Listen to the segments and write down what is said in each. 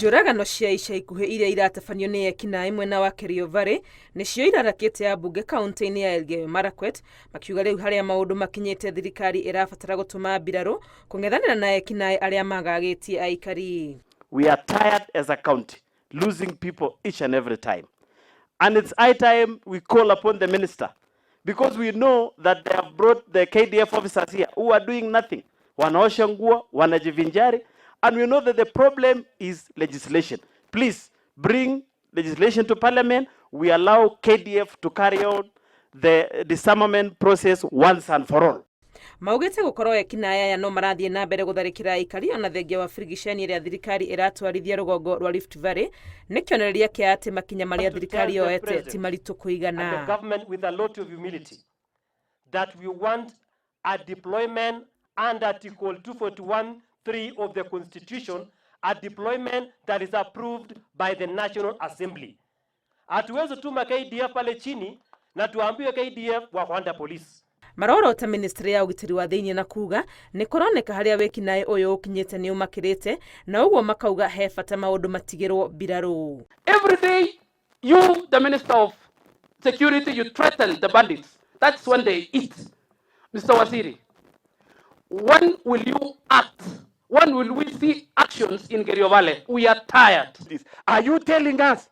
Njũragano cia ica ikuhĩ iria iratabanio nĩ ekinaĩ mwena wa Kerio Valley nĩcio irarakĩte ambunge kaunti-inĩ ya Elgeyo Marakwet makiuga rĩu harĩa maũndũ makinyĩte thirikari ĩrabatara gũtũma mbirarũ kũng'ethanĩra na ekinaĩ arĩa magagĩtie aikari. We are tired as a county losing people each and every time. And it's high time we call upon the minister because we know that they have brought the KDF officers here who are doing nothing. Wanaosha nguo, wanajivinjari, and we know that the problem is legislation. Please bring legislation to parliament. We allow KDF to carry on the disarmament process once and for all. Maugĩte gũkorwo ekinaĩ aya no marathiĩ na mbere gũtharĩkĩra aikari ona thengia wa birigiceni ĩrĩa thirikari ĩratwarithia rũgongo rwa Rift Valley nĩ kĩonereria kĩa atĩ makinya marĩa thirikari yoete ti maritũ kũigana. And the government with a lot of humility that we want a deployment under Article 241.3 of the Constitution, a deployment that is approved by the National Assembly. Hatuwezi tuma KDF pale chini na tuambiwe KDF wako under police. Marorota ministry ya ũgitĩri wa thĩinĩ na kuga nĩ kũroneka harĩa wĩkinaĩ ũyũ ũkinyĩte nĩ ũmakĩrĩte na ũguo makauga he bata maũndũ matigĩrwo mbirarũ. Every day you, the Minister of Security, you threaten the bandits. That's when they eat. Mr. Waziri, when will you act? When will we see actions in Kerio Valley? We are tired. Are you telling us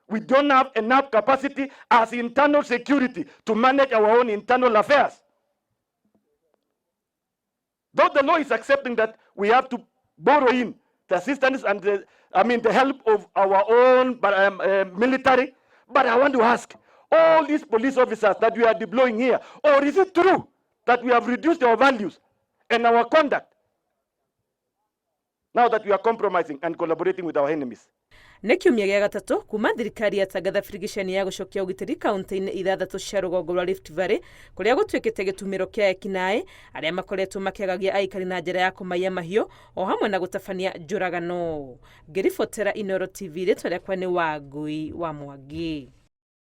we don't have enough capacity as internal security to manage our own internal affairs? Though the law is accepting that we have to borrow in the assistance and the, I mean, the help of our own military, but I want to ask all these police officers that we are deploying here, or is it true that we have reduced our values and our conduct now that we are compromising and collaborating with our enemies? Nĩ kiumia gĩa gatatũ kuma thirikari yatangatha birigiceni ya gũcokia ũgitĩri kaunti-inĩ ithathatũ cia rũgongo rwa Rift Valley kũrĩa gũtuĩkĩte gĩtumĩro kĩa ekinaĩ arĩa makoretwo makĩagagia aikari na njĩra ya kũmaiya mahiũ o hamwe na gũtabania njũragano. Ngĩribotera Inooro TV, rĩtwa rĩakwa nĩ Wangui wa Mwangi.